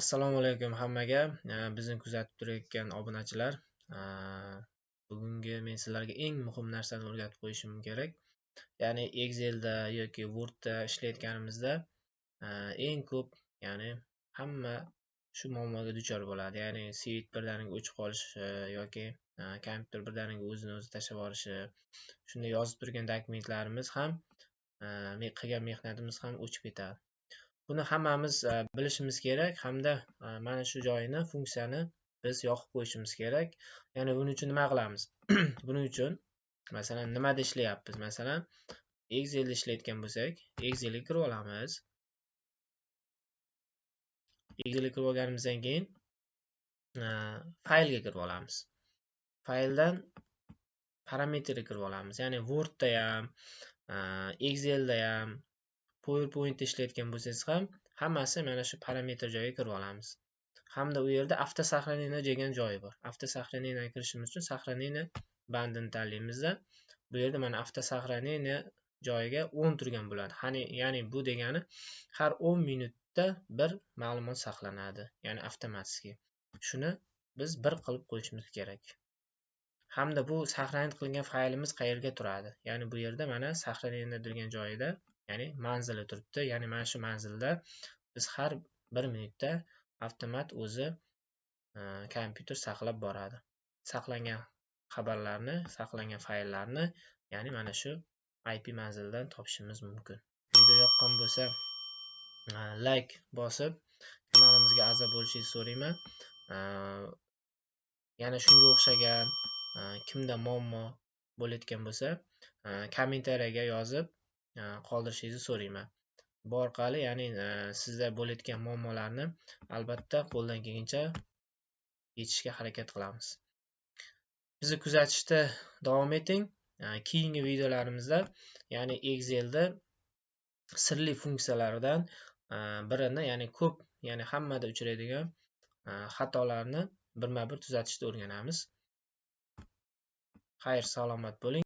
Assalomu alaykum hammaga, bizni kuzatib turayotgan obunachilar. Bugungi men sizlarga eng muhim narsani o'rgatib qo'yishim kerak. Ya'ni Excelda yoki Wordda ishlayotganimizda eng ko'p, ya'ni hamma shu muammoga duchor bo'ladi. Ya'ni свет birdaniga o'chib qolishi yoki kompyuter birdaniga o'zini o'zi tashlab yuborishi, shunda yozib turgan dokumentlarimiz ham, qilgan mehnatimiz ham o'chib ketadi. Buni hammamiz bilishimiz kerak hamda mana shu joyini, funksiyani biz yoqib qo'yishimiz kerak. Ya'ni buning uchun nima qilamiz? Buning uchun masalan nimada ishlayapmiz? Masalan, Excelda ishlayotgan bo'lsak, Excelga kirib olamiz. Excelga kirib olganimizdan keyin faylga kirib olamiz. Fayldan parametrga kirib olamiz. Ya'ni Wordda ham, Excelda ham, PowerPointda ishlayotgan bo'lsangiz ham hammasi mana shu parametr joyiga kirib olamiz. Hamda u yerda автосохранение degan joyi bor. Автосохранение kirishimiz uchun сохранение bandini tanlaymizda, bu yerda mana автосохранение joyiga 10 turgan bo'ladi. Ya'ni bu degani har 10 minutda bir ma'lumot saqlanadi, ya'ni avtomatik. Shuni biz bir qilib qo'yishimiz kerak. Hamda bu сохранить qilingan faylimiz qayerga turadi? Ya'ni bu yerda mana сохранение degan joyida, ya'ni manzili turibdi. Ya'ni mana shu manzilda biz har bir minutda avtomat o'zi kompyuter saqlab boradi. Saqlangan xabarlarni, saqlangan fayllarni, ya'ni mana shu IP manzilidan topishimiz mumkin. Video yoqqan bo'lsa, like bosib, kanalimizga a'zo bo'lishingizni so'rayman. Yana shunga o'xshagan kimda muammo bo'layotgan bo'lsa, kommentariyaga yozib qoldirishingizni so'rayman. Bu orqali, ya'ni sizda bo'layotgan muammolarni albatta qo'ldan kelgancha yechishga harakat qilamiz. Bizni kuzatishda davom eting. Keyingi videolarimizda, ya'ni Excelda sirli funksiyalaridan birini, ya'ni ko'p, ya'ni hammada uchraydigan xatolarni birma-bir tuzatishni o'rganamiz. Xayr, salomat bo'ling.